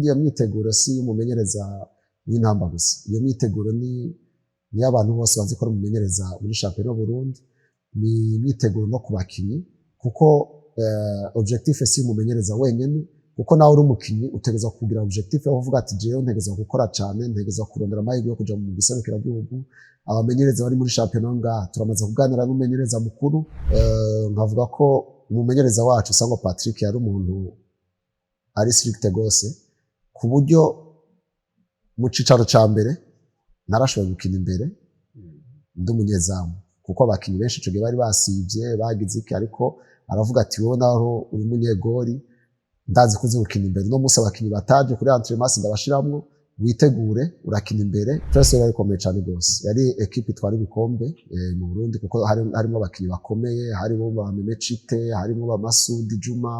Iyo myiteguro si y'umumenyereza w'intamba gusa, iyo myiteguro ni iy'abantu bose bazi ko ari umumenyereza muri shampiyona y'Uburundi, ni imyiteguro no ku bakinyi kuko objectif si y'umumenyereza wenyene, kuko nawe uri umukinyi utegerezwa kugira objectif yo kuvuga ati jewe ntegerezwa gukora cane, ntegerezwa kurondera amahirwe yo kuja mu giserukiragihugu. Abamenyereza bari muri shampiyona ngaha turamaze kuganira n'umumenyereza mukuru, nkavuga ko umumenyereza wacu Sangwa Patrick yari umuntu ari strict gose, ku buryo mu cicaro ca mbere narashoboye gukina imbere ndi umunyezamu, kuko abakinyi benshi ico gihe bari basivye bagize iki, ariko aravuga ati wowe naho uri umunyegori ndazi ko uzi gukina imbere, uno munsi abakinyi bataje kuri entraînement ndabashiramwo, witegure urakina imbere. Twese yari ikomeye cane gose, yari equipe itwara ibikombe mu Burundi, kuko harimo abakinyi bakomeye, harimo ba Meme Chite, harimo ba Masudi Juma,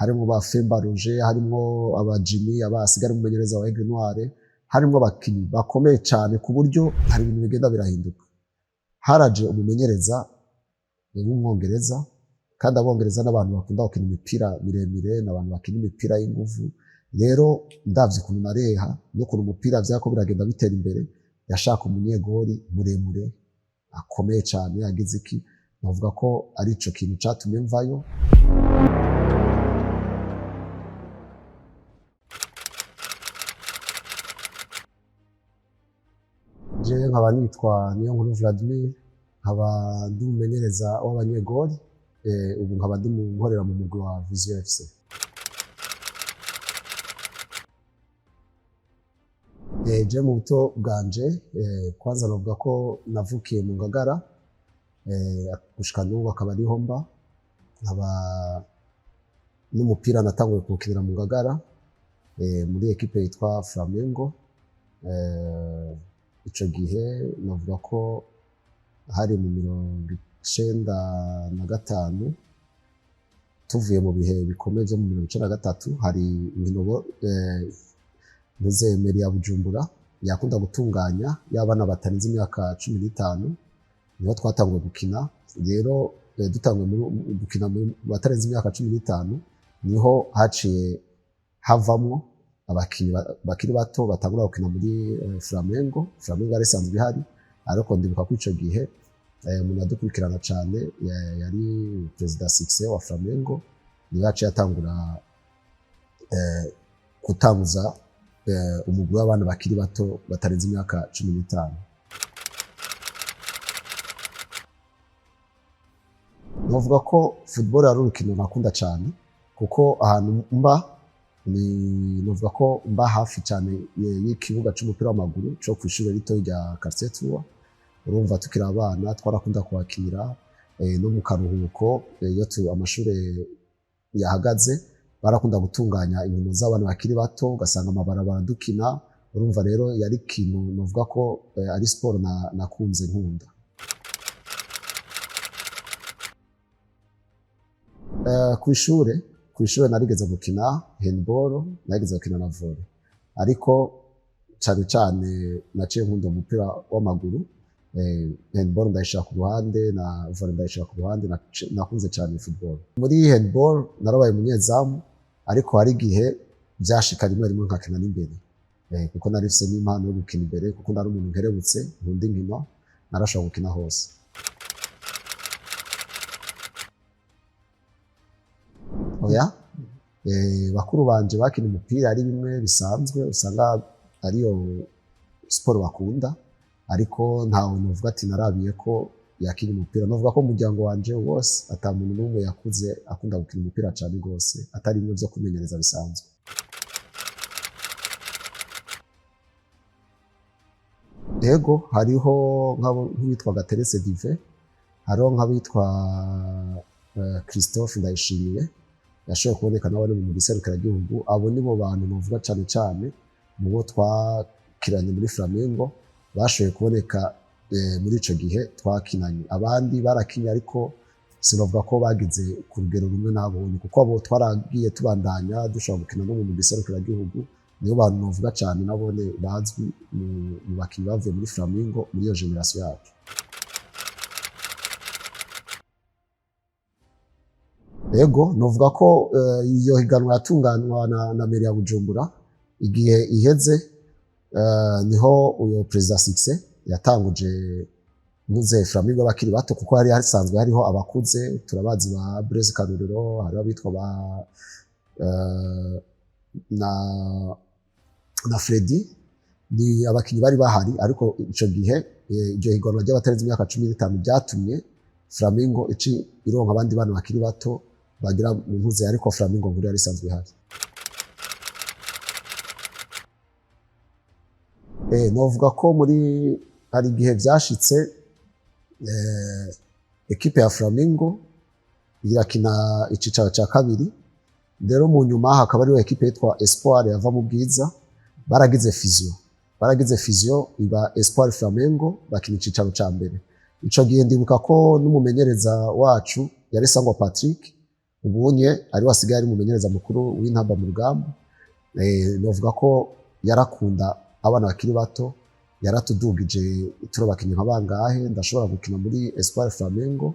harimo ba Femba Roger, harimo aba Jimmy abasigara umumenyereza wa Aigle Noire, harimo abakinyi bakomeye cane ku buryo hari ibintu bigenda birahinduka. Haraje umumenyereza w'umwongereza, kandi abongereza n'abantu bakunda gukina imipira miremire, n'abantu bakina imipira y'inguvu. Rero ndavye ukuntu nareha n'ukuntu umupira vyako biragenda bitera imbere, yashaka umunyegori muremure akomeye cane yagize iki, navuga ko ari ico kintu catumye mvayo. Jewe nkaba nitwa Niyonkuru Vladimir, nkaba ndi umumenyereza w'abanyegori, ubu nkaba ndi nkorera mu mugwi wa Vision FC. Je mu buto bwanje, kwanza novuga ko navukiye mu Ngagara, gushika n'ubu akaba ariho mba, nkaba n'umupira natanguye kuwukinira mu Ngagara, muri ekipe yitwa Flamengo. Ico gihe novuga ko hari mu 95, tuvuye mu bihe bikomeye vyo mu 93, hari inkino meri ya Bujumbura yakunda gutunganya y'abana batarenze imyaka 15, niho twatanguye gukina. Rero dutanguye gukina batarenze imyaka 15, niho haciye havamwo abakinyi bakiri bato batangura gukina muri Flamengo. Flamengo yari isanzwe ihari, ariko ndibuka ko ico gihe umuntu yadukurikirana cane yari Perezida Succès wa Flamengo, niwe yaciye atangura gutanguza umugwi w'abana bakiri bato batarenze imyaka 15. Novuga ko football ari urukino nakunda cane, kuko ahantu mba ni novuga ko mba hafi cane y'ikibuga c'umupira w'amaguru co kw'ishure rito rya Quartier Tour. Urumva tukiri abana twarakunda kuhakinira, no mu karuhuko, iyo amashure yahagaze barakunda gutunganya inkino z'abana bakiri bato, ugasanga amabarabara dukina. Urumva rero yari ikintu novuga ko ari sport nakunze nkunda. Kw'ishure narigeze gukina handball, narigeze gukina na volley, ariko cane cane naciye nkunda umupira w'amaguru. Handball ndayishira ku ruhande na volley ndayishira ku ruhande, nakunze cane football. Muri handball narabaye umunyezamu, ariko hari igihe vyashika rimwe rimwe nkakina n'imbere, kuko nari mfise n'impano yo gukina imbere, kuko nari umuntu nkerebutse nkunda inkino, narashobora gukina hose. Oya, bakuru banje bakina umupira ari bimwe bisanzwe, usanga ariyo siporo bakunda, ariko ntawe novuga ati narabiye ko yakina umupira. Novuga ko umuryango wanje wose ata muntu n'umwe yakuze akunda gukina umupira cane gose, atari bimwe vyo kwimenyereza bisanzwe. Ego, hariho nk'uwitwa Gateretse Dive, hariho nk'abitwa Christophe Ndayishimiye yashoboye kuboneka nawe ari mu giserukiragihugu. Abo nibo bantu novuga cane cane mu bo twakiranye muri Flamengo bashoboye kuboneka muri ico gihe twakinanye. Abandi barakinye, ariko sinovuga ko bagize ku rugero rumwe n'abone, kuko abo twaragiye tubandanya dushobora gukina no mu giserukiragihugu. Nibo bantu novuga cane nabone bazwi mu bakinyi bavuye muri Flamengo muri iyo generation yacu. Ego, novuga ko iyo higanwa yatunganywa na meri ya Bujumbura. Igihe iheze, niho uyo perezida Succès yatanguje muze Flamingo bakiri bato, kuko hari hasanzwe hariho abakuze, turabazi ba Blaise Karuriro, hariho abitwa ba na Freddy, ni abakinyi bari bahari. Ariko ico gihe, iryo higanwa ry'abatarenze imyaka 15 ryatumye Flamingo ici ironka abandi bana bakiri bato bagira mu ntuze, ariko Flamingo nkuru yari isanzwe ihari. Novuga ko muri hari igihe vyashitse, ekipe ya Flamingo irakina icicaro ca kabiri, rero mu nyuma hakaba hariho ekipe yitwa Espoir yava mu Bwiza, baragize fusion iba Espoir Flamengo, bakina icicaro ca mbere. Ico gihe ndibuka ko n'umumenyereza wacu yari Sangwa Patrick, ubunye ari wasigaye ari umumenyereza mukuru w'Intamba mu Rugamba. Novuga ko yarakunda abana bakiri bato, yaratudugije turabakinyi nka bangahe. Ndashobora gukina muri Espoir Flamengo,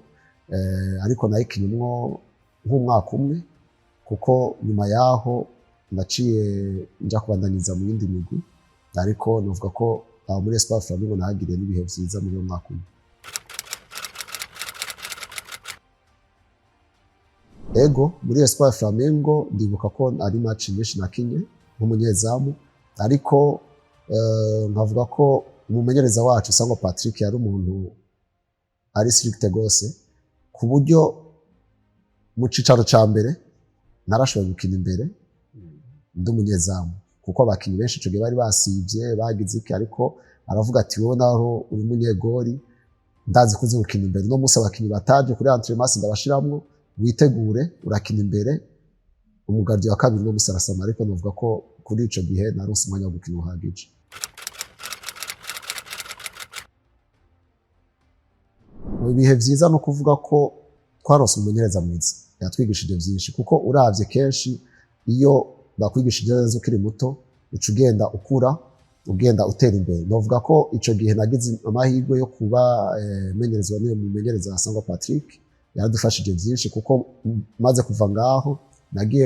ariko nayikinyimwo nk'umwaka umwe, kuko nyuma yaho naciye nja kubandanyiriza mu yindi migwi. Ariko novuga ko aho muri Espoir Flamengo nahagiriye n'ibihe vyiza muri uwo mwaka umwe. Ego, muri Espoir Flamengo ndibuka ko ari match nyinshi nakinye nk'umunyezamu, ariko nkavuga ko umumenyereza wacu Sangwa Patrick yari umuntu ari strict gose, ku buryo mu cicaro ca mbere narashoboye gukina imbere ndi umunyezamu, kuko abakinyi benshi ico gihe bari basivye bagize iki, ariko aravuga ati: "Wowe naho uri umunyegori, ndazi ko uzi gukina imbere. Uno munsi abakinyi bataje kuri entraînement ndabashiramwo, witegure urakina imbere, umugardi wa kabiri uno munsi arasama." Ariko novuga ko kuri ico gihe naronse umwanya wo gukina uhagije. Mu bihe vyiza no kuvuga ko twaronse umumenyereza mwiza yatwigishije vyinshi, kuko uravye kenshi iyo bakwigishije neza ukiri muto, uca ugenda ukura, ugenda utera imbere. Novuga ko ico gihe nagize amahirwe yo kuba menyerezwa n'uyo mumenyereza Sangwa Patrick, yaradufashije vyinshi, kuko maze kuva ngaho nagiye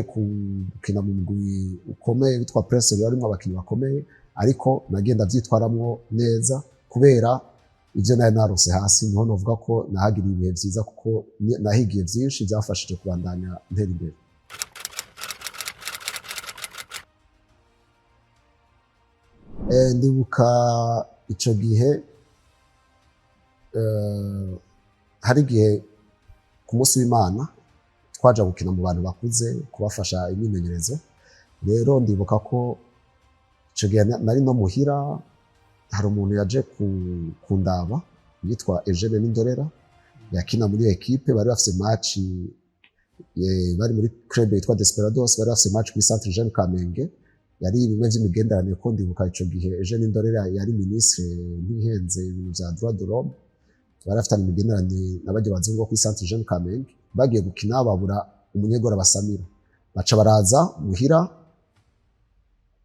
gukina mu mugwi ukomeye witwa Prince, harimwo abakinyi bakomeye, ariko nagiye ndavyitwaramwo neza kubera ivyo nari narose hasi. Niho novuga ko nahagiriye ibihe vyiza, kuko nahigiye vyinshi byamfashije kubandanya ntera imbere. Ndibuka ico gihe, hari igihe ku munsi w'Imana twaja gukina mu bantu bakuze, kubafasha imyimenyerezo. Rero ndibuka ko ico gihe nari no muhira, hari umuntu yaje kundaba yitwa Eugene Nindorera, yakina muri ekipe, bari bafise match, bari muri club yitwa Desperados, bari bafise match kuri Centre Jeune Kamenge, yari bimwe vy'imigenderanire, ko ndibuka ico gihe Eugene Nindorera yari ministre ntihenze ibintu vya droit de l'homme, bari bafitanye imigenderanire na barya bazungu bo kuri Centre Jeune Kamenge. Bagiye gukina babura umunyegora basamira, baca baraza muhira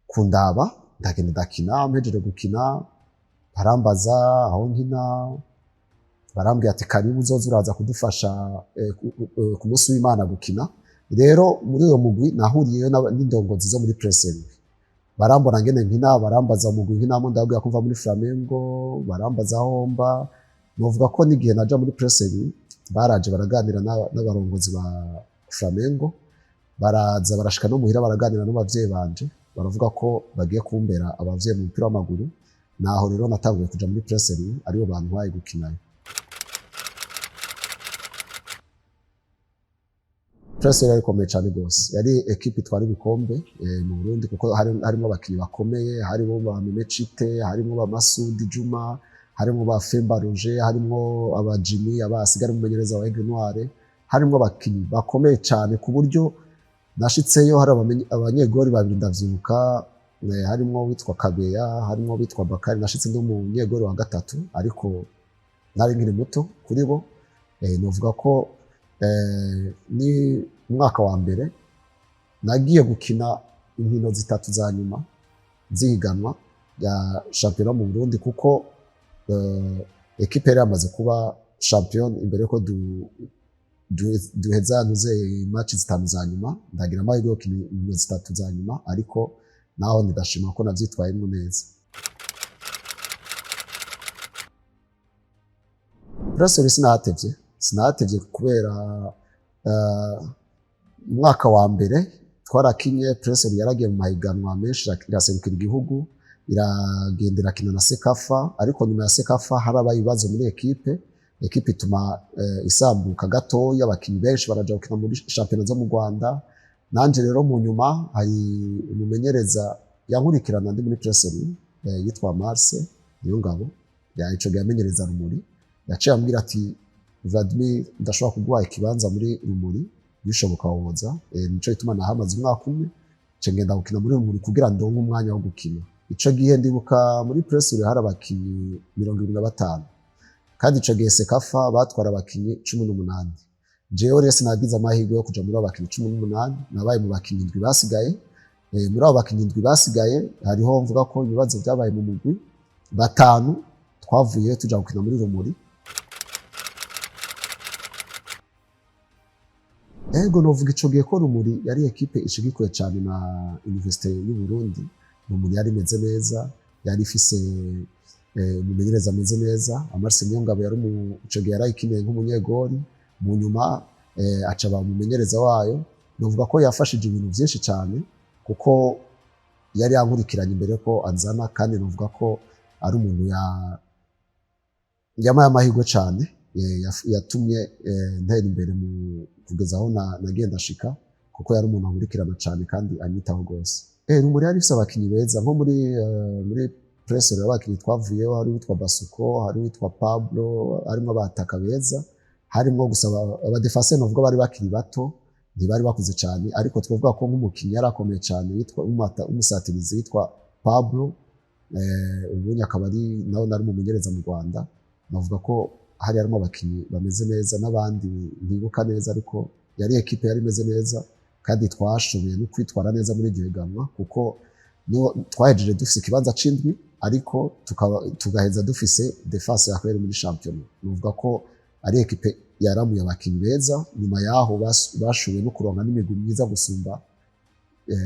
kundaba. Ndagenda ndakina, mpejeje gukina barambaza aho nkina, barambwira ati: "Karibu, uzoza uraza kudufasha ku munsi w'Imana gukina." Rero muri uyo mugwi nahuriyeyo n'indongozi zo muri Preseri, barambona ngene nkina, barambaza umugwi nkinamo, ndababwira ko mva muri Flamengo, barambaza aho mba. Novuga ko n'igihe naja muri Preseri baraje baraganira n'abarongozi ba Flamengo, baraza barashika no muhira baraganira n'abavyeyi banje, baravuga ko bagiye kumbera abavyeyi mu mupira w'amaguru. Naho rero natanguye kuja muri Preseri, aribo bantwaye gukinayo. Prince yari ikomeye cyane rwose, yari ekipe itwara ibikombe mu Burundi, kuko harimo abakinnyi bakomeye, harimo ba Memecite, harimo ba Masudi Juma, harimo ba Femba Roger, harimo aba Jimmy abasigara umumenyereza wa Aigle Noire, harimo abakinnyi bakomeye cyane, ku buryo nashitseyo hari abanyegori babiri ndavyibuka, harimo witwa Kabeya, harimo witwa Bakari. Nashitse ndi umunyegori wa gatatu, ariko nari nkiri muto kuri bo. Novuga ko ni umwaka wa mbere nagiye gukina inkino zitatu za nyuma z'ihiganwa rya shampiyona mu Burundi, kuko ekipe yari yamaze kuba champion imbere yuko duheza ntuze match zitanu za nyuma. Ndagira amahirwe yo gukina inkino zitatu za nyuma, ariko Naho ndashima ko navyitwayemwo neza. Prince sinahatevye kubera umwaka wa mbere twarakinye. Prince yaragiye mu mahiganwa menshi, iraserukira igihugu, iragenda irakina na CECAFA. Ariko nyuma ya CECAFA harabaye ibibazo muri équipe ituma isambuka gatoya. Abakinyi benshi baraja gukina muri shampiyona zo mu Rwanda. Nanje rero mu nyuma hari umumenyereza yankurikirana ndi muri Prince yitwa Marse Niyongabo, ya ico gihe amenyereza Rumuri. Yaciye ambwira ati: "Vladimir, ndashobora kuguha ikibanza muri Rumuri, bishoboka woza." Nico gituma nahamaze umwaka umwe, nca ngenda gukina muri Rumuri kugira ndonke umwanya wo gukina. Ico gihe ndibuka muri Prince hari abakinyi 25, kandi ico gihe CECAFA batwara abakinyi 18. Jewe rero sinagize amahirwe yo kuja muri abo bakinyi 18, nabaye mu bakinyi indwi basigaye. Muri abo bakinyi indwi basigaye, hariho mvuga ko ibibazo vyabaye mu mugwi, batanu twavuye tuja gukina muri Rumuri. Ego, novuga ico gihe ko Rumuri yari équipe ishigikiwe cane na Université y'u Burundi. Rumuri yari imeze neza, yari ifise umumenyereza ameze neza, Amarse Niyongabo. Yari ico gihe yarayikiniye nk'umunyegori, mu nyuma aca aba umumenyereza wayo. Novuga ko yafashije ibintu vyinshi cane, kuko yari yankurikiranye imbere ko anzana, kandi novuga ko ari umuntu yamaye amahirwe cane, yatumye ntera imbere mu kugeza aho nagiye ndashika, kuko yari umuntu ankurikirana cane kandi anyitaho rwose. Rumuri yari ifise abakinyi beza. Nko muri Prince rero, abakinyi twavuyeho hari uwitwa Basuko, hari uwitwa Pablo, harimo abataka beza, harimo gusa aba défenseurs novuga bari bakiri bato, ntibari bakuze cyane. Ariko twavuga ko nk'umukinyi yari akomeye cyane yitwa umusatirizi yitwa Pablo, ubundi akaba ari nawe nari umumenyereza mu Rwanda. Navuga ko hari harimo abakinyi bameze neza n'abandi ntibuka neza, ariko yari équipe yari imeze neza, kandi twashoboye no kwitwara neza muri iryo higanwa, kuko twahejeje dufise ikibanza c'indwi, ariko tugaheza dufise défense yakwere muri shampiyona. Nuvuga ko ari équipe yaramuye abakinyi beza. Nyuma yaho bashoboye no kuronka n'imigwi myiza gusumba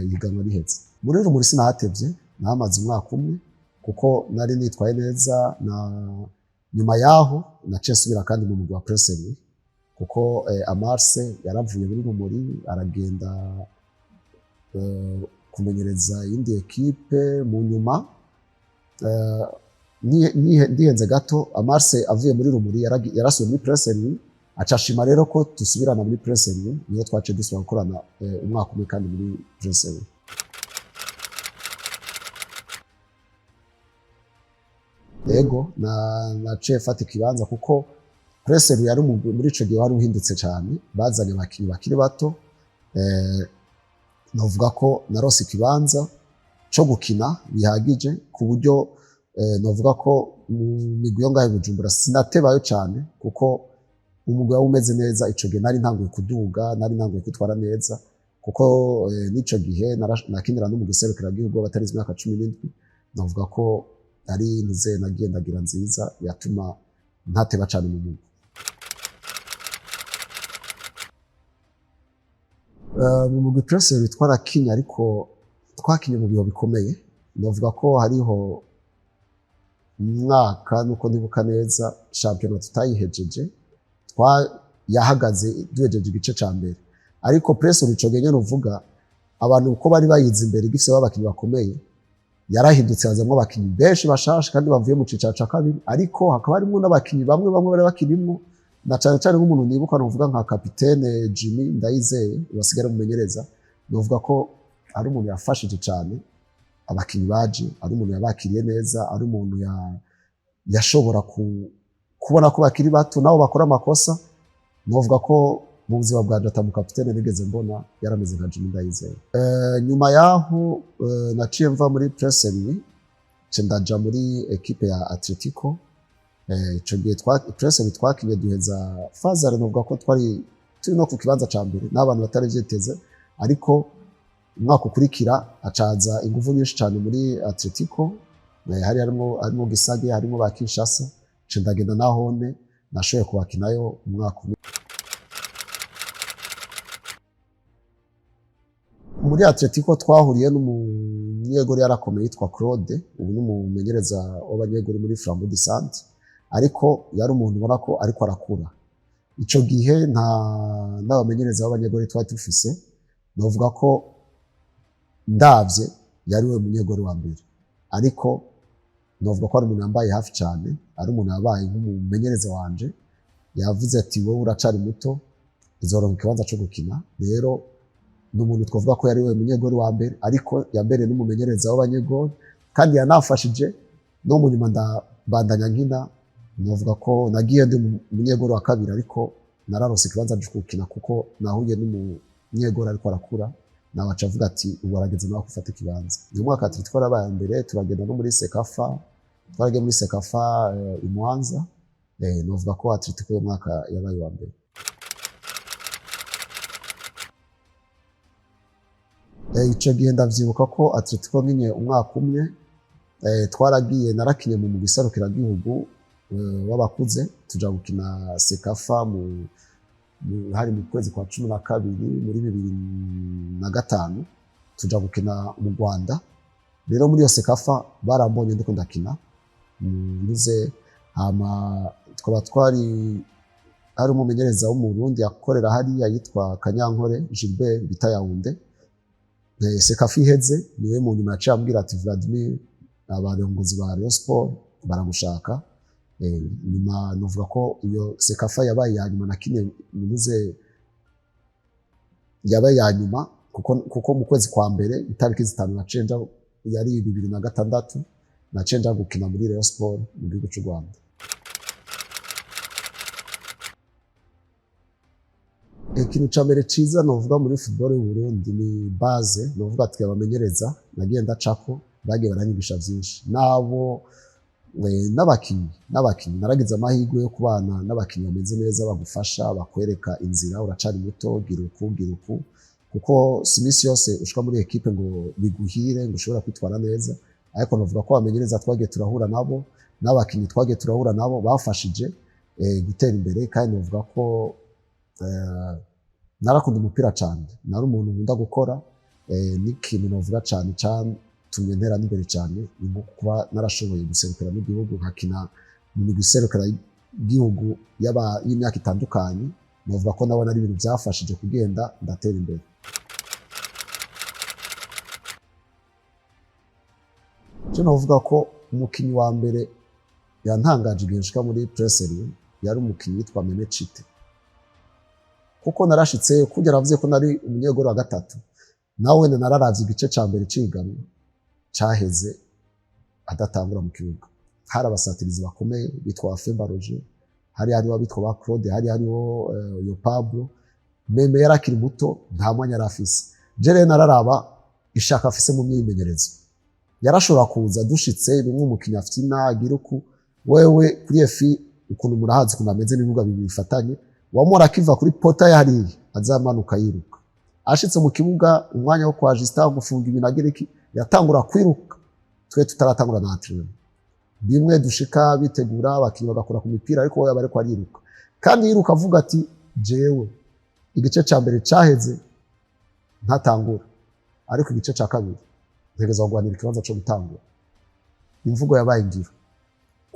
ihiganwa riheze. Muri Rumuri sinahatevye, nahamaze umwaka umwe kuko nari nitwaye neza. Na nyuma yaho naciye nsubira kandi mu mugwi wa Prince, kuko Amarse yaravuye muri Rumuri aragenda kumenyereza iyindi équipe. Mu nyuma ndihenze gato, Amarse avuye muri Rumuri yarasubiye muri Prince, aca ashima rero ko dusubirana muri Prince. Niyo twaciye dusubira gukorana umwaka umwe kandi muri Prince. Yego, na naciye mfata ikibanza, kuko Prince yari umugwi muri ico gihe wari uhindutse cyane, bazanye abakinyi bakiri bato. Novuga ko narose ikibanza co gukina bihagije, ku buryo novuga ko mu migwi yo ngaho i Bujumbura sinatebayo cyane, kuko umugwi wari umeze neza. Ico gihe nari ntanguye kuduga, nari ntanguye kwitwara neza, kuko n'ico gihe nakinira no mu giserukiragihugu w'abatarenze imyaka 17. Novuga ko ari ntuze nagiye ndagira nziza yatuma ntateba cyane mu mugwi. Mu mugwi Prince twarakinye, ariko twakinye mu bihe bikomeye. Novuga ko hariho umwaka, nuko ndibuka neza, shampiyona tutayihejeje, twa yahagaze duhejeje igice ca mbere. Ariko Prince ico gihe nyene, uvuga abantu uko bari bayizi imbere, igifise abakinyi bakomeye, yarahindutse, hazamwo abakinyi benshi bashasha kandi bavuye mu cicaro ca kabiri. Ariko hakaba harimwo n'abakinyi bamwe bamwe bari bakirimwo, na cane cane nk'umuntu nibuka, novuga nka kapitene Jimmy Ndayizeye wasigara mumenyereza. Novuga ko ari umuntu yafashije cane abakinyi baje, ari umuntu yabakiriye neza, ari umuntu yashobora kubona ko bakiri bato nabo bakora amakosa. Novuga ko mu buzima bwanje ata mukapitene nigeze mbona yarameze nka Jimmy Ndayizeye. Nyuma yaho naciye mva muri Prince Louis, nca ndaja muri équipe ya Atletico. Ico gihe Prince Louis twakinye duheza phase aller, novuga ko twari turi no ku kibanza ca mbere n'abantu batari vyiteze. Ariko umwaka ukurikira acaza inguvu nyinshi cyane muri Atletico, hari harimo Gisage, harimo ba Kinshasa, nca ndagenda nahone nashoboye kubakinayo umwaka umwe. Muri Atletico twahuriye n'umumenyereza Umunyegori yarakomeye yitwa Claude, ubu ni umumenyereza w'abanyegori muri Flambeau du Centre, ariko yari umuntu ubona ko ariko arakura. Ico gihe nta n'abamenyereza b'abanyegori twari dufise. Novuga ko ndavye yari we munyegori wa mbere, ariko novuga ko ari umuntu yambaye hafi cyane, ari umuntu yabaye nk'umumenyereza wanje. Yavuze ati: "Wowe uracari muto, uzoronka ikibanza co gukina." Rero ni umuntu twavuga ko yari we munyegori wa mbere, ariko yambereye n'umumenyereza w'abanyegori, kandi yanafashije no mu nyuma ndabandanya nkina. Novuga ko nagiye ndi umunyegori wa kabiri, ariko nararose ikibanza cyo gukina kuko nahuye n'umunyegori ariko arakura, nawe aca avuga ati: "Ubu arageze nawe gufata ikibanza." Uyu mwaka Atletico yarabaye mbere, turagenda no muri CECAFA, twaragiye muri CECAFA i Mwanza. Novuga ko Atletico uyu mwaka yabaye uwa mbere. Ico gihe ndavyibuka ko Atletico nkinye umwaka umwe, twaragiye, narakinye mu mugwi serukiragihugu w'abakuze, tuja gukina CECAFA hari mu kwezi kwa 12 muri 2005, tuja gukina mu Rwanda. Rero muri iyo CECAFA barambonye ndiko ndakina nduze, hama twaba twari hari umumenyereza w'Umurundi akorera hariya yitwa Kanyankore Gilbert bita Yaounde. CECAFA iheze, niwe mu nyuma yaciye ambwira ati: "Vladimir, abarongozi ba Rayon Sport baragushaka." Nyuma novuga ko iyo CECAFA yabaye iya nyuma nakinye nduze, yabaye iya nyuma kuko mu kwezi kwa mbere itariki 5 naciye nja, yari 2006, naciye nja gukina muri Rayon Sport mu gihugu c'u Rwanda. Ikintu ca mbere ciza novuga muri football y'u Burundi ni base. Novuga ati abamenyereza nagiye ndacako bagiye baranyigisha vyinshi, nabo n'abakinyi naragize amahirwe yo kubana n'abakinyi bameze neza, bagufasha, bakwereka inzira: "Uracari muto, gira uku, gira uku." Kuko si imisi yose ushika muri ekipe ngo biguhire, ngo ushobora kwitwara neza. Ariko novuga ko abamenyereza twagiye turahura nabo n'abakinyi twagiye turahura nabo bafashije gutera imbere. Kandi novuga ko narakunda umupira cyane, nari umuntu nkunda gukora. N'ikintu novuga cyane cyatumye ntera n'imbere cyane ni nko kuba narashoboye guserukira n'igihugu, nkakina mu migwi iserukira igihugu y'imyaka itandukanye. Novuga ko nabona ari ibintu byafashije kugenda ndatera imbere. Icyo novuga ko umukinnyi wa mbere yantangaje igihe nshika muri Presserie yari umukinnyi witwa Meme Chite, kuko narashitse kugera navuze ko nari umunyegoro wa gatatu, nawe nararavye igice ca mbere ciganwa caheze adatangura mu kibuga. Hari abasatirizi bakomeye bitwa Femba Roger, hari hariho abitwa ba Claude, hari hariho yo Pablo. Meme yari akiri muto, nta mwanya yari afise. Je rero nararaba ishaka afise mu myimenyerezo. Yarashobora kuza dushitse bimwe umukinnyi afite agira uku, wewe kuri efi ukuntu murahazi ukuntu ameze n'ibibuga bibiri bifatanye, wamura akiva kuri pota hariya azamanuka yiruka. Ashitse mu kibuga, umwanya wo kwa Justin gufunga ibintu agira iki, yatangura kwiruka twe tutaratangura na entraînement. Bimwe dushika bitegura, abakinnyi bagakora ku mipira, ariko we aba ariko ariruka, kandi yiruka avuga ati: "Jewe igice ca mbere caheze ntatangura, ariko igice ca kabiri ntegerezwa kurwanira ikibanza co gutangura." Imvugo yabaye ingiro,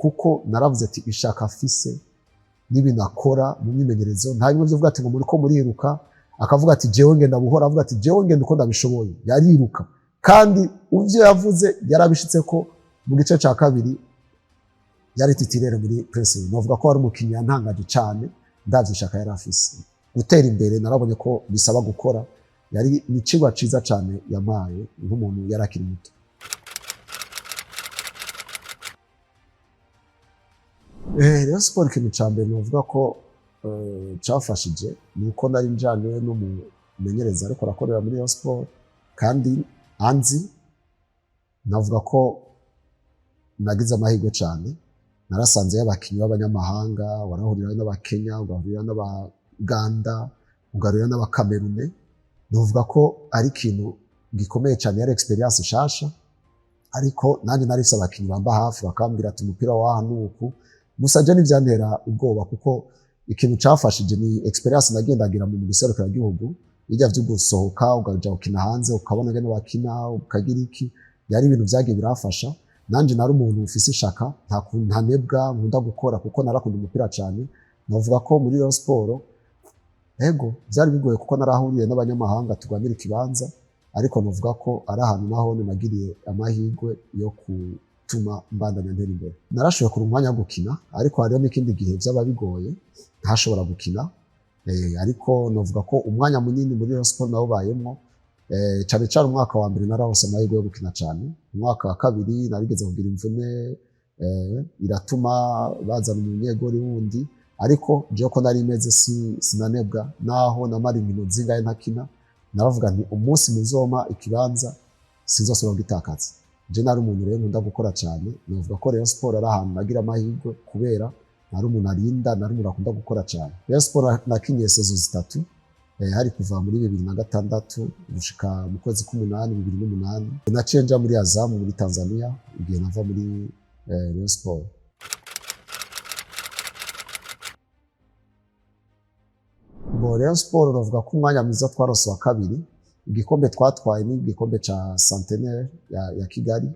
kuko naravuze ati ishaka afise n'ibintu akora mu myimenyerezo, nta bimwe byo ati ngo muriko muriruka, akavuga ati: "Jewe ngenda buhoro." Avuga ati: "Jewe ngenda uko ndabishoboye." Yariruka, kandi uvyo yavuze yarabishitse ko mu gice ca kabiri yari titulaire muri Prince. Novuga ko ari umukinnyi yantangaje cane, ndavye ishaka yari afise. Gutera imbere narabonye ko bisaba gukora. Yari ni icigwa ciza cane yampaye nk'umuntu yari akiri muto. Rayon Sport, ikintu ca mbere novuga ko cafashije ni uko nari njanywe n'umumenyereza ariko arakorera muri Rayon Sport kandi anzi. Navuga ko nagize amahirwe cyane, narasanzeyo abakinnyi b'abanyamahanga. Warahurira n'Abakenya, ugahurira n'Abaganda, ugahurira n'Abakamerune. Novuga ko ari ikintu gikomeye cyane, yari experience nshasha. Ariko nanjye nari mfise abakinnyi bamba hafi, bakambwira ati: "Umupira waha nuku." Gusa je ntivyantera ubwoba, kuko ikintu cafashije ni experience nagendagira mu gihugu, bijya vyo gusohoka ukaja gukina hanze, ukabona ngene bakina, ukagira iki. Yari ibintu vyagiye birafasha. Nanje nari umuntu ufise ishaka, ntanebwa, nkunda gukora kuko narakunda umupira cyane. Navuga ko muri Rayon Sport, ego, byari bigoye kuko narahuriye n'abanyamahanga turwanira ikibanza, ariko navuga ko ari ahantu naho nagiriye amahirwe yo gutuma mbandanya ntera imbere. Narashoboye kuronka umwanya wo gukina, ariko hariho n'ikindi gihe byaba bigoye ntashobora gukina. Ariko navuga ko umwanya munini muri Rayon Sport nawubayemwo, cane cane umwaka wa mbere nararonse amahirwe yo gukina cane. Umwaka wa kabiri narigeze kugira imvune, iratuma bazana umunyegori wundi, ariko jewe ko nari meze sinanebwa. Naho namara inkino zingahe ntakina, naravuga nti umunsi muzompa ikibanza sinzosubira kugitakaza. Je nari umuntu rero nkunda gukora cyane. Navuga ko Rayon Sport ari ahantu nagira amahirwe kubera nari umuntu arinda, nari umuntu akunda gukora cyane. Rayon Sport nakinye saison 3, hari kuva muri 2006 gushika mu kwezi k'umunani 2008. Naciye nja muri Azam muri Tanzania igihe nava muri Rayon Sport. Bo Rayon Sport bavuga ko umwanya mwiza twarose wa kabiri, igikombe twatwaye ni igikombe ca Centenaire ya Kigali.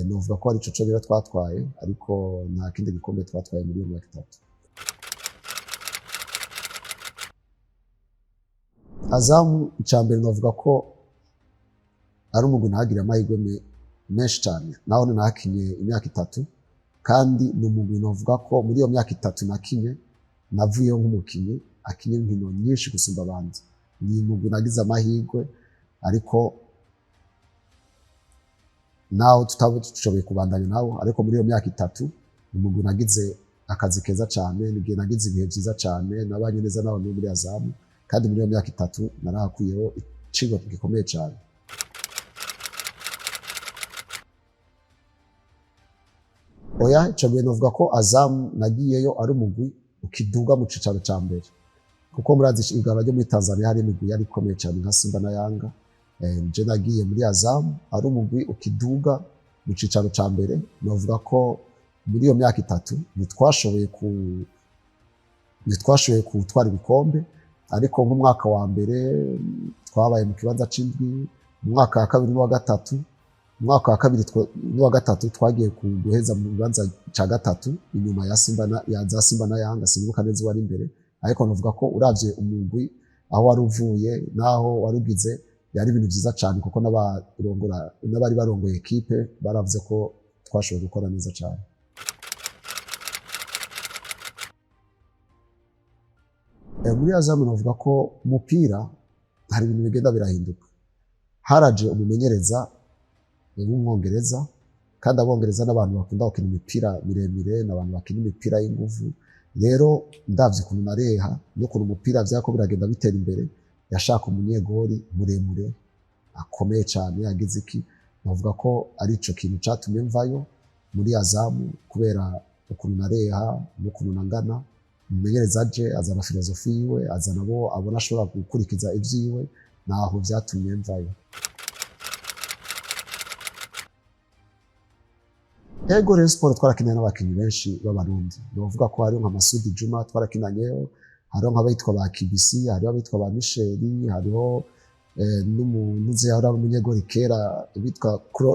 Novuga ko ari ico conyene twatwaye, ariko nta kindi gikombe twatwaye muri iyo myaka 3. Azam ica mbere novuga ko ari umugwi nahagira amahirwe menshi cyane, naho nahakinye imyaka 3, kandi ni umugwi novuga ko muri iyo myaka 3 nakinye navuyeho nk'umukinyi akinye inkino nyinshi gusumba abandi. Ni umugwi nagize amahirwe, ariko naho tutaba dushoboye kubandanya nawo, ariko muri iyo myaka 3 ni umugwi nagize akazi keza cyane, nigihe nagize ibihe byiza cyane, nabanye neza n'abantu muri Azam, kandi muri iyo myaka 3 narahakuyeho icigwa gikomeye cyane. Oya, ico gihe novuga ko Azam nagiyeyo ari umugwi ukiduga mu cicaro ca mbere, kuko murazi igaba ryo muri Tanzania hari imigwi yari ikomeye cyane nka Simba na Yanga. Je nagiye muri Azam ari umugwi ukiduga mu cicaro ca mbere. Novuga ko muri iyo myaka 3 ntitwashoboye gutwara ibikombe, ariko nk'umwaka wa mbere twabaye mu kibanza c'indwi, mu mwaka wa kabiri n'uwa gatatu, mu mwaka wa kabiri n'uwa gatatu twagiye guheza mu kibanza ca gatatu inyuma ya Simba na, ya za Simba na Yanga, sinibuka neza uwari imbere, ariko novuga ko uravye umugwi aho wari uvuye naho wari ugize yari ibintu vyiza cane, kuko n'abari barongoye ekipe baravuze ko twashoboye gukora neza cane. Muri Azam novuga ko umupira hari ibintu bigenda birahinduka. Haraje umumenyereza w'umwongereza, kandi abongereza n'abantu bakunda gukina imipira miremire, n'abantu bakina imipira y'inguvu. Rero ndavye ukuntu nareha n'ukuntu umupira vyako biragenda bitera imbere, yashaka umunyegori muremure akomeye cyane yagize iki. Navuga ko ari ico kintu catumye mvayo muri Azam, kubera ukuntu nareha n'ukuntu nangana. Umumenyereza aje azana filozofi yiwe, azana abo abona ashobora gukurikiza ivyiwe, naho vyatumye mvayo. Ego, Rayon Sport twarakinanye n'abakinyi benshi b'Abarundi. Novuga ko hariho nka Masudi Juma twarakinanyeho, hariho nk'abitwa ba Kibisi, hariho abitwa ba Michel, hariho n'umuntu uzi yahora ari umunyegori kera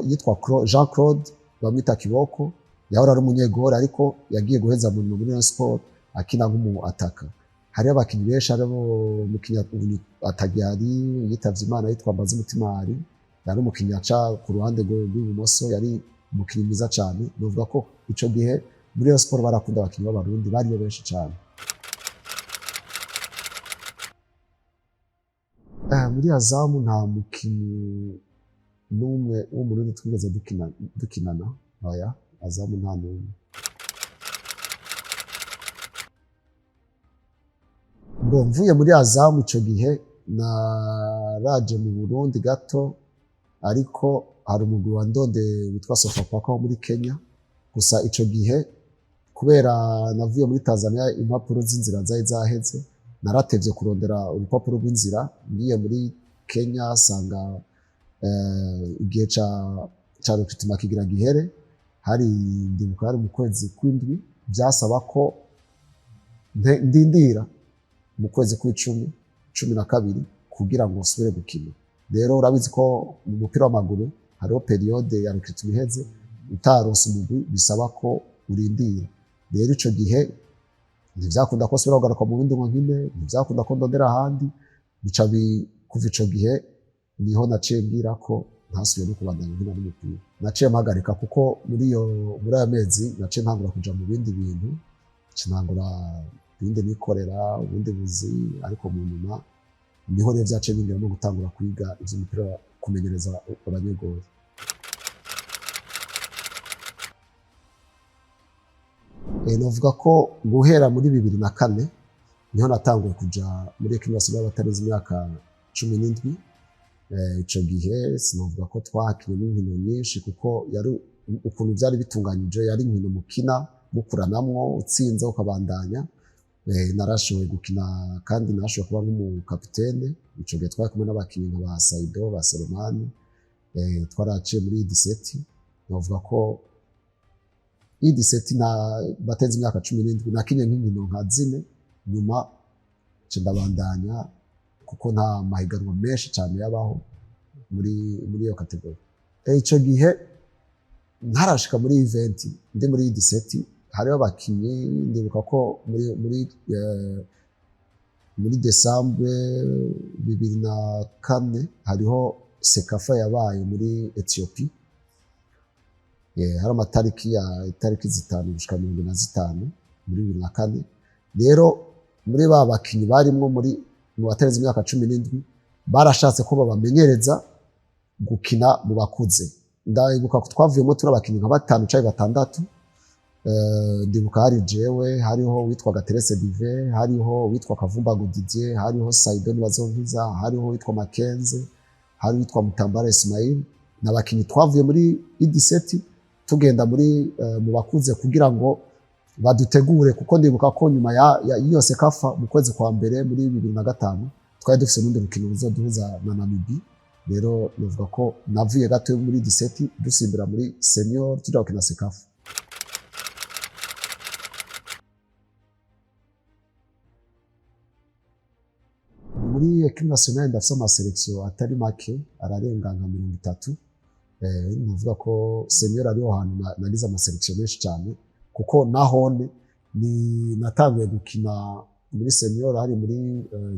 yitwa Jean Claude bamwita Kiboko, yahora ari umunyegori ariko yagiye guheza muri Rayon Sport akina nk'umu ataka. Hariho abakinyi benshi, hariho umukinyi atagihari yitavye Imana yitwa Mbazimutima Ari, yari umukinyi aca ku ruhande rw'ibumoso, yari umukinyi mwiza cyane. Novuga ko ico gihe muri Rayon Sport barakunda abakinyi b'Abarundi, bariyo benshi cyane. Muri Azam nta mukinyi n'umwe w'Umurundi twigeze dukinana. Oya, Azam nta n'umwe. Bo mvuye muri Azam ico gihe naraje mu Burundi gato, ariko hari umugwi wa Ndonde witwa Sofapaka wo muri Kenya. Gusa ico gihe kubera navuye muri Tanzania impapuro z'inzira zari zaheze, naratevye kurondera urupapuro rw'inzira. Ngiye muri Kenya sanga igihe ca recrutement kigira gihere, hari ndibuka hari mu kwezi kw'indwi, byasaba ko ndindira mu kwezi kw'icumi, 12 kugira ngo nsubire gukina. Rero urabizi ko mu mupira w'amaguru Hariho période ya recrutement iheze, utaronse umugwi bisaba ko urindira. Rero ico gihe ntivyakunda ko nsubira kugaruka mu bindi ngo nkine, ntivyakunda ko ndondera ahandi. Bica kuva ico gihe niho naciye ngira ko ntasubiye no kubandanya nkina n'umupira. Naciye mpagarika kuko muri ayo mezi naciye ntangura kuja mu bindi bintu, nca ntangura ibindi nikorera ubundi buzi. Ariko mu nyuma niho rero vyaciye bingeramo gutangura kwiga ivy'umupira, kumenyereza abanyegori. Novuga ko guhera muri 2004 niho natanguye kuja muri équipe nationale y'abatarenze imyaka 17. Ico gihe sinovuga ko twahakinye n'inkino nyinshi, kuko yari ukuntu vyari bitunganyije, yari inkino mukina mukuranamwo, utsinze ukabandanya. Narashoboye gukina kandi narashoboye kuba nk'umukapitene. Ico gihe twari kumwe n'abakinyi nka ba Saido, ba Selemani. Twaraciye muri U17. Novuga ko U17 na batenze imyaka 17 nakinye nk'inkino nka zine, nyuma nca ndabandanya kuko nta mahiganwa menshi cyane yabaho muri iyo catégorie. Ico gihe ntarashika muri U20, ndi muri U17, hariho abakinyi. Ndibuka ko muri décembre 2004 hariho CECAFA yabaye muri Ethiopie. Hari amatariki ya itariki 5 gushika 25 muri 2004. Rero muri ba bakinyi barimwo mu batarenze imyaka 17, barashatse ko babamenyereza gukina mu bakuze. Ndibuka ko twavuyemo turi abakinyi nka batanu canke batandatu. Ndibuka hari jewe, hariho witwa Gaterese Dive, hariho witwa Kavumba Didier, hariho Saido Nibazonkiza, hariho witwa Makenze, hari witwa Mutambara Ismail. N'abakinyi twavuye muri U17 tugenda muri mu bakuze kugira ngo badutegure, kuko ndibuka ko nyuma ya iyo CECAFA, mu kwezi kwa mbere muri 2005, twari dufise n'urundi rukino ruzoduhuza na Namibie. Rero novuga ko navuye gato muri U17, dusimbira muri senior, tuja gukina CECAFA. Muri équipe nationale ndafise ama sélection atari make, ararenga nka 30. Novuga ko senior ariho hantu nagize ama sélection menshi cyane, kuko nahone ni natanguye gukina muri senior hari muri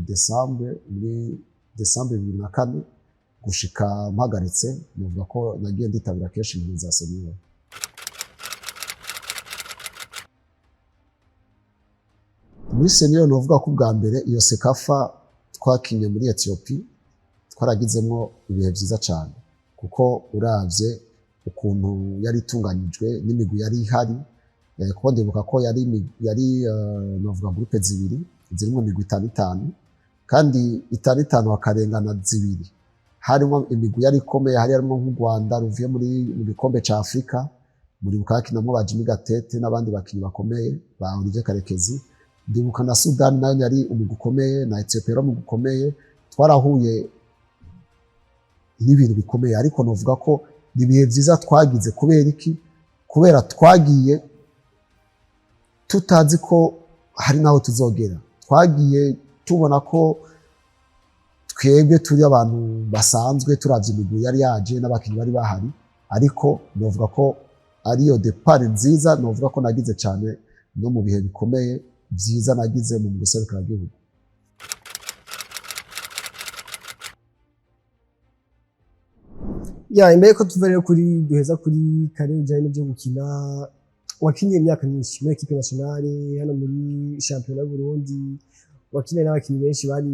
décembre, muri décembre 2004 gushika mpagaritse. Novuga ko nagiye nditabira kenshi inkino za senior. Muri senior novuga ko ubwa mbere iyo CECAFA twakinye muri Ethiopie twaragizemwo ibihe vyiza cyane, kuko uravye ukuntu yari itunganyijwe n'imigwi yari ihari, kuko ndibuka ko yari novuga groupe zibiri zirimwo imigwi itanu itanu, kandi itanu itanu hakarengana zibiri. Harimo imigwi yari ikomeye, hari harimo nk'u Rwanda ruvuye mu gikombe ca Afrika, muribuka hakinamwo ba Jimmy Gatete n'abandi bakinyi bakomeye, ba Olivier Karekezi. Ndibuka na Sudan nayo yari umugwi ukomeye, na Ethiopia yari umugwi ukomeye. Twarahuye n'ibintu bikomeye, ariko novuga ko ni ibihe vyiza twagize. Kubera iki? Kubera twagiye tutazi ko hari n'aho tuzogera. Twagiye tubona ko twebwe turi abantu basanzwe, turavye imigwi yari yaje n'abakinyi bari bahari. Ariko novuga ko ariyo départ nziza novuga ko nagize cyane no mu bihe bikomeye vyiza nagize mu gihugu. Ya, imbere ko tuva rero kuri duheza kuri carrière ijanye n'ibyo gukina, wakinye imyaka myinshi muri équipe nationale, hano muri championnat y'u Burundi, wakinye n'abakinyi benshi bari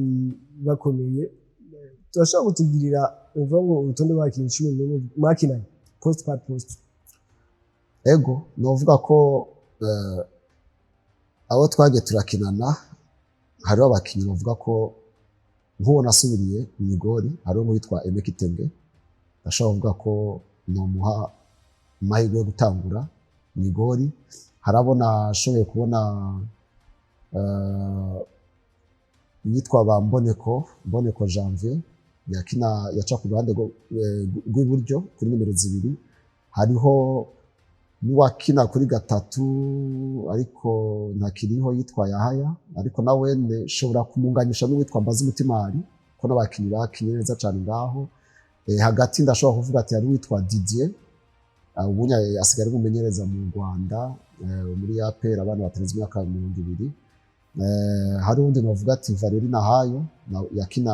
bakomeye. Turashobora kutugirira uvuga ngo urutonde rw'abakinyi 11 mwakinanye poste par poste? Ego, novuga ko abo twagiye turakinana, hariho abakinyi bavuga ko nk'uwo nasubiriye mu igori, hariho nk'uwitwa Aime Kitenge, ndashobora kuvuga ko nomuha amahirwe yo gutangura mu igori. Harabona ashoboye kubona yitwa ba Mboneko, Mboneko Janvier, yakina yaca ku ruhande rw'iburyo kuri nimero 2. Hariho n'uwakina kuri gatatu ariko ntakiriho, yitwa Yahaya, ariko nawe nshobora kumunganyisha n'uwitwa Mbaza Umutimari, ko n'abakinyi bakinye neza cyane ngaho. Hagati ndashobora kuvuga ati hari uwitwa Didier, ubu asigaye ari umumenyereza mu Rwanda, muri APR abana batarenze imyaka 20. Hari uwundi navuga ati Valeri Nahayo yakina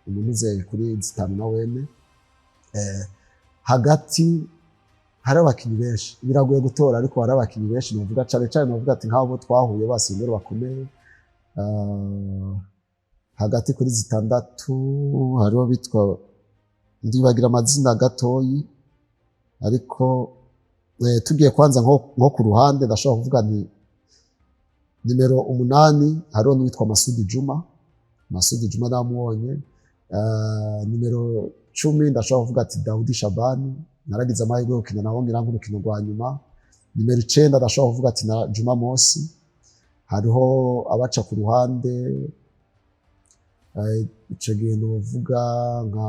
umunuze kuri 5 na wene. Hagati hari abakinyi benshi, biragoye gutora, ariko hari abakinyi benshi navuga cane cane navuga ati nk'abo twahuye basimbura bakomeye. Hagati kuri 6 hariho bitwa, ndibagira amazina gatoyi, ariko tugiye kwanza nko ku ruhande ndashobora kuvuga ni nimero 8 hariho n'uwitwa Masudi Juma. Masudi Juma namubonye. Nimero 10 ndashobora kuvuga ati Daudi Shabani, naragize amahirwe yo gukina nawe ngira nk'urukino rwa nyuma. Nimero 9 ndashobora kuvuga ati na Juma Mosi. Hariho abaca ku ruhande, ico gihe novuga nka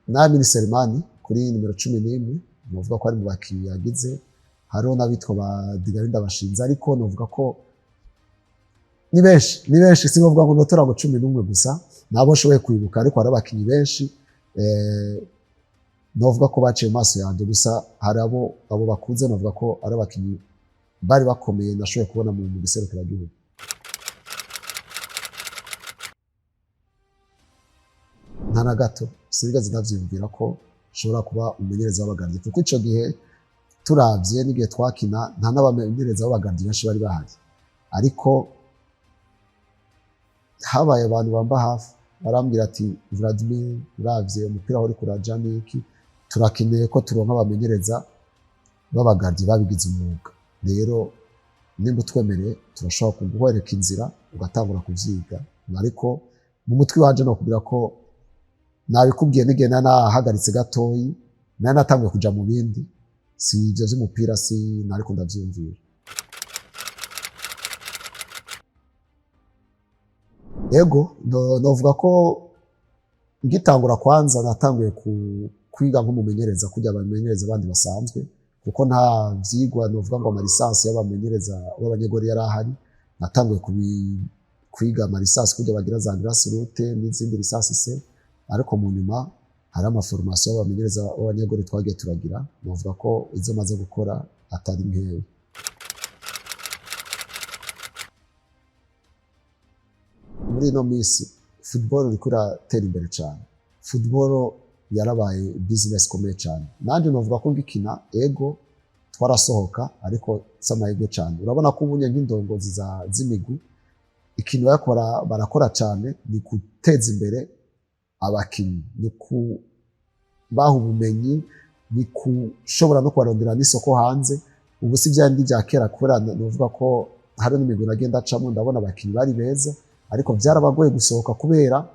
Namini Selemani kuri nimero 11, novuga ko ari mu bakinyi yagize. Hariho n'abitwa ba Digarinda Bashinze, ariko novuga ko ni benshi, ni benshi, sinovuga ngo notora ngo 11 gusa, nabo nshoboye kwibuka, ariko hari abakinyi benshi novuga ko baciye mu maso yanjye. Gusa hari abo bakuze novuga ko ari abakinyi bari bakomeye nashoboye kubona mu giserukiragihugu. Nta na gato sinigeze ndavyiyumvira ko nshobora kuba umumenyereza w'abagardi, kuko ico gihe turavye n'igihe twakina nta n'abamenyereza b'abagardi benshi bari bahari, ariko habaye abantu bamba hafi barambwira ati Vladimir, uravye umupira aho uriko uraja niki, turakeneye ko turonka abamenyereza b'abagardi babigize umwuga, rero nimba utwemereye turashobora kuguhereka inzira ugatangura kuvyiga. Ariko mu mutwe wanje nokubwira ko nabikubwiye n'igihe nari nahagaritse gatoyi, nari natanguye kuja mu bindi, si ivyo vy'umupira, si nariko ndavyiyumvira. Ego, novuga ko ngitangura kwanza natanguye kwiga nk'umumenyereza kurya abamenyereza abandi basanzwe, kuko nta vyigwa novuga ngo amalisansi y'abamenyereza b'abanyegori yari ahari. Natanguye kwiga amalisansi kurya bagira za grassroots n'izindi lisansi se, ariko mu nyuma hari amaformation y'abamenyereza b'abanyegori twagiye turagira, novuga ko izo maze gukora atari nkeya. Muri ino minsi football iriko iratera imbere cane, football yarabaye business ikomeye cane. Nanje novuga ko ngikina ego twarasohoka, ariko si amahirwe cane. Urabona ko ubunye nk'indongozi z'imigwi ikintu barakora cane ni guteza imbere abakinyi, ni kubaha ubumenyi, ni kushobora no kubarondera n'isoko hanze. Ubu si vya bindi vya kera, kubera novuga ko hari n'imigwi nagenda acamwo ndabona abakinyi bari beza, ariko vyarabagoye gusohoka kubera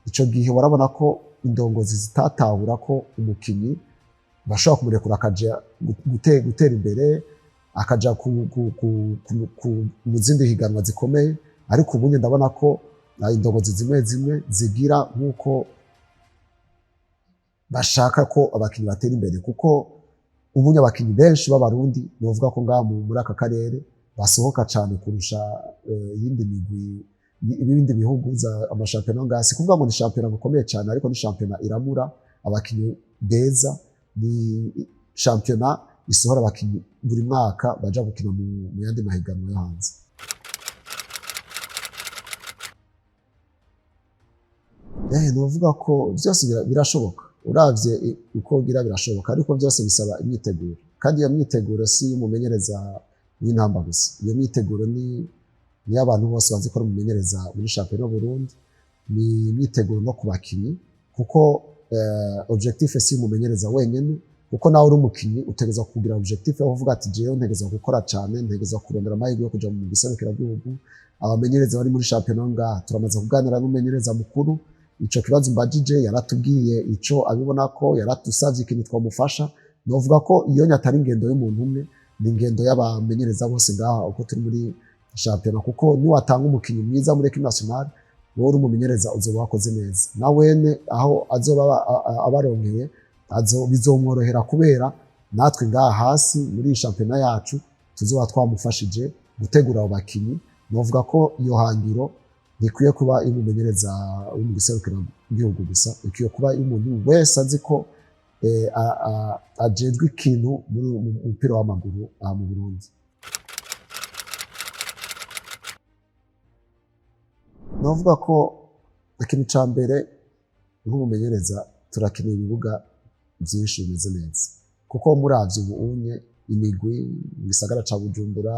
ico gihe warabona ko indongozi zitatahura ko umukinyi bashobora kumurekura akaja gutera imbere, akaja mu zindi higanwa zikomeye. Ariko ubu ndabona ko indongozi zimwe zimwe zigira nk'uko bashaka ko abakinyi batera imbere, kuko ubu abakinyi benshi b'abarundi novuga ko ngaha muri aka karere basohoka cane kurusha iyindi migwi, ibindi bihugu za amashampiyona ngaha. Si kuvuga ngo ni shampiyona bukomeye cane, ariko ni shampiyona iramura abakinyi beza, ni shampiyona isohora abakinyi buri mwaka baja gukina mu yandi mahiganwa yo hanze. Novuga ko vyose birashoboka, uravye uko ugira birashoboka, ariko vyose bisaba imyiteguro, kandi iyo myiteguro si y'umumenyereza w'intamba gusa, iyo myiteguro ni y'abantu bose bazi ko ari umumenyereza muri shampiyona y'Uburundi, ni imyiteguro no ku bakinyi, kuko objectif si y'umumenyereza wenyene, kuko nawe uri umukinyi utegerezwa kugira objectif yo kuvuga ati jewe ntegerezwa gukora cane, ntegerezwa kurondera amahirwe yo kuja mu giserukiragihugu. Abamenyereza bari muri shampiyona ngaha turamaze kuganira n'umumenyereza mukuru, ico kibazo mbajije yaratubwiye ico abibona ko yaradusavye ikintu twamufasha. Novuga ko iyo atari ingendo y'umuntu umwe, ni ingendo y'abamenyereza bose ngaha uko turi muri shampiyona, kuko niwatanga umukinyi mwiza muri équipe nationale wowe uri umumenyereza uzoba wakoze neza, na wene aho azoba abaronkeye bizomworohera, kubera natwe ngaha hasi muri shampiyona yacu tuzoba twamufashije gutegura abo bakinyi. Novuga ko iyo hangiro Ntikwiye kuba iy'umumenyereza wo mu gihugu gusa, ikwiye kuba iy'umuntu wese azi ko ajejwe ikintu muri mu mupira w'amaguru aha mu Burundi. Novuga ko ikintu ca mbere nk'umumenyereza turakeneye ibibuga vyinshi bimeze neza, kuko muravye ubu unye imigwi mu gisagara ca Bujumbura,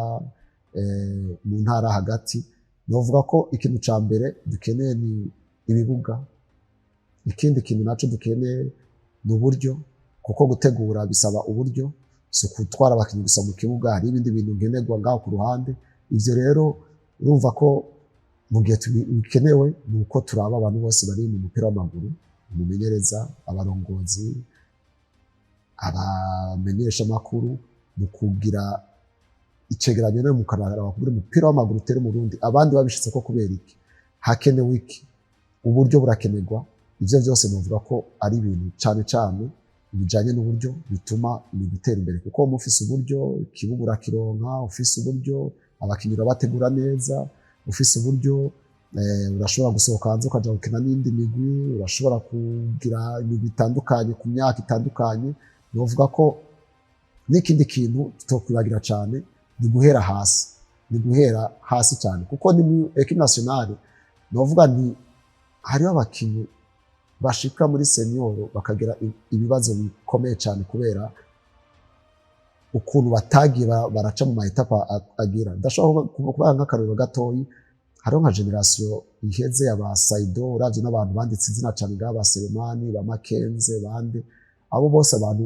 mu ntara hagati, novuga ko ikintu ca mbere dukeneye ni ibibuga. Ikindi kintu naco dukeneye ni uburyo, kuko gutegura bisaba uburyo, si ukutwara abakinyi gusa mu kibuga, hari ibindi bintu nkenerwa ngaho ku ruhande. Ivyo rero urumva ko mu gihe bikenewe ni uko turaba abantu bose bari mu mupira w'amaguru, umumenyereza, abarongozi, abamenyeshamakuru, mu kugira icegeranyo no mukaraba kugira umupira w'amaguru utere mu Burundi abandi babishitse ko kubera iki, hakenewe iki, uburyo burakenerwa. Ivyo vyose novuga ko ari ibintu cane cane bijanye n'uburyo bituma imigwi itera imbere, kuko mufise uburyo ikibuga urakironka, ufise uburyo abakinyi urabategura neza, ufise uburyo urashobora gusohoka hanze ukaja gukina n'indi migwi, urashobora kugira imigwi itandukanye ku myaka itandukanye. Novuga ko n'ikindi kintu tutokwibagira cane ni guhera hasi, ni guhera hasi cyane, kuko ni mu équipe nationale novuga nti hariho abakinyi bashika muri senior bakagira ibibazo bikomeye cyane kubera ukuntu batagiye baraca mu ma étapes agira. Ndashobora kubaha nk'akarorero gatoyi, hariho nka génération iheze aba Saido, uravye n'abantu banditse izina cane ngaha, ba Selemani, ba Makenze, bande, abo bose abantu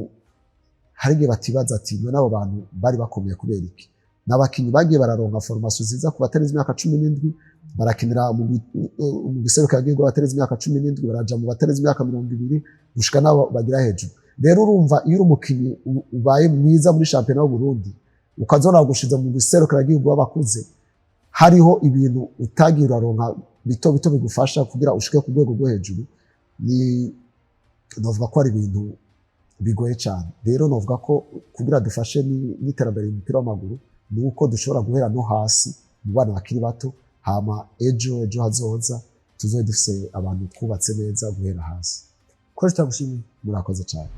hari igihe batibaza ati none abo bantu bari bakomeye kubera iki? N'abakinyi bagiye bararonka formation nziza ku batarenze imyaka 17, barakinira mu giserukiragihugu batarenze imyaka 17, baraja mu batarenze imyaka 20 gushika n'abo bagira hejuru. Rero urumva iyo uri umukinyi ubaye mwiza muri shampiyona y'u Burundi, ukazona gushiza mu giserukiragihugu w'abakuze, hariho ibintu utagiye uraronka bito bito bigufasha kugira ushike ku rwego rwo hejuru, ni novuga ko ari ibintu bigoye cyane. Rero novuga ko kugira dufashe n'iterambere mu mupira w'amaguru ni uko dushobora guhera no hasi mu bana bakiri bato, hama ejo ejo hazoza tuzobe dufise abantu twubatse neza guhera hasi. Coach, turagushimiye. Murakoze cyane.